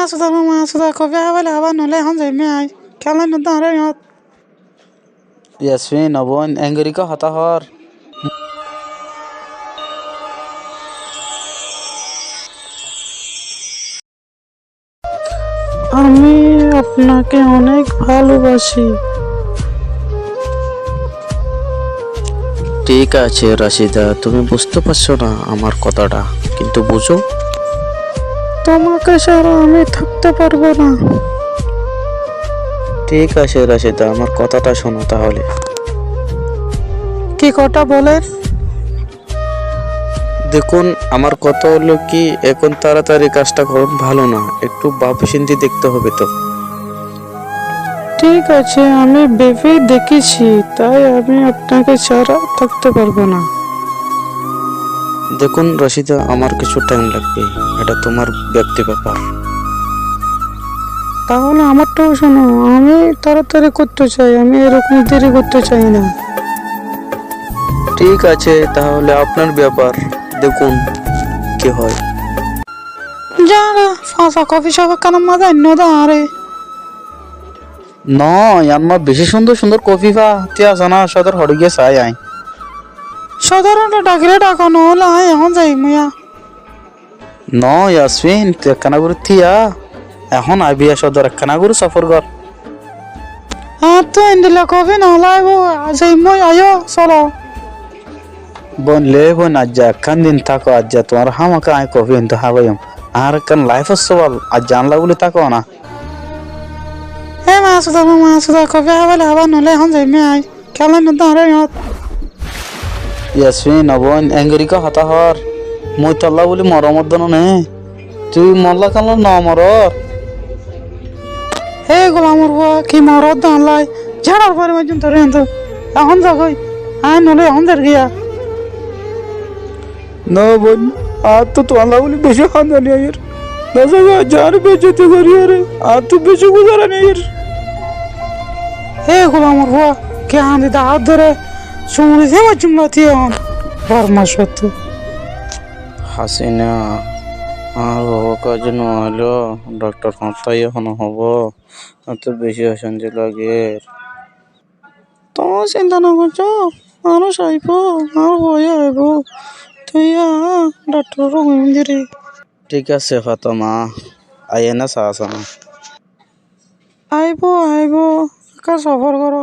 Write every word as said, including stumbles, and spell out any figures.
Asudar mama, asudar kofi hábaile hába, noóile ehón zaiyum aññí. Kiyólla no dóre yót? Yasmin, o bóin, engorí kiyá hotá hoór? আমি আপনাকে অনেক ভালোবাসি। ঠিক আছে রাশিদা, তুমি বুঝতে পারছো না আমার কথাটা, কিন্তু বুঝো। তোমাকে ছাড়া আমি থাকতে পারবো না। ঠিক আছে রাশিদা, আমার কথাটা শোনো তাহলে। কি কথা বলেন? দেখুন, আমার কথা হলো কি, এখন তাড়াতাড়ি কাজটা করুন ভালো না, একটু ভাবি চিন্তি দেখতে হবে তো। ঠিক আছে, আমি ভেবে দেখেছি, তাই আমি আপনাকে ছাড়া থাকতে পারবো না। দেখুন রাশিদা, আমার কিছু টাইম লাগবে, এটা তোমার ব্যক্তি ব্যাপার। তাহলে আমারটাও শোনো, আমি তাড়াতাড়ি করতে চাই, আমি এরকম দেরি করতে চাই না। ঠিক আছে, তাহলে আপনার ব্যাপার, দেখুন কি হয়। Zana, fasa kofi shop ekkán mazé ainno de añáre. No, yián mazé beci cúndor cúndor kofi fa. Tui asó na, sodor hoçé giyé sai aññí. Sodor ot dhakile dhako, noóile aññí ehón zaiyum ya. No, Yasmin, tui ekkána gorí thiya. Ehón aibi ya sodor, ekkána gorí sofor gor. Añáttu endilla kofi no laibo, zaiyum, aiyó, solo. Bóin, le bóin, aijja ekkán din táko, aijja tuáñre hámaka aññí kofi hintu hábaiyum. Añár ekkán laif or sóbal, aijja añálla bóli táko na. Hé Masuda, Masuda, kofi hábaile hába, noóile ehón zaiyum aññí. Kiyólla no dóre yót? Yasmin, o bóin, engorí kiyá hotá hoór? Mui tolla bóli morot no né? Tui molla kiyólla no moror? Hé gulamor fua, ki morot de añálla? Zar ar fore maijjum toré ento. Ehón zagói. Aññí noóile ehón zargói ya. No bóin, añáttu tuáñlla bóli beci handani aiyér. No zagói, aijja añáre beizzoti goríyore, añáttu beci guzarani aiyér. Hé gulamor fua, ki handi dahár dóre, sumuri se maijjum lati ehón. Bormac ottu. Hasina, añár baba kaijjé no ailé, dhaktor hoñt táiye hono hobo, añáttu beci ocanti lager. Tuñí sinta no goijjó, manúic aibó, añár boi aibó, tui aá, dhaktororé hoiyum deri. Thík asé Fatma, aiyéne saá saá. Aibó, aibó, ekká sobor goró.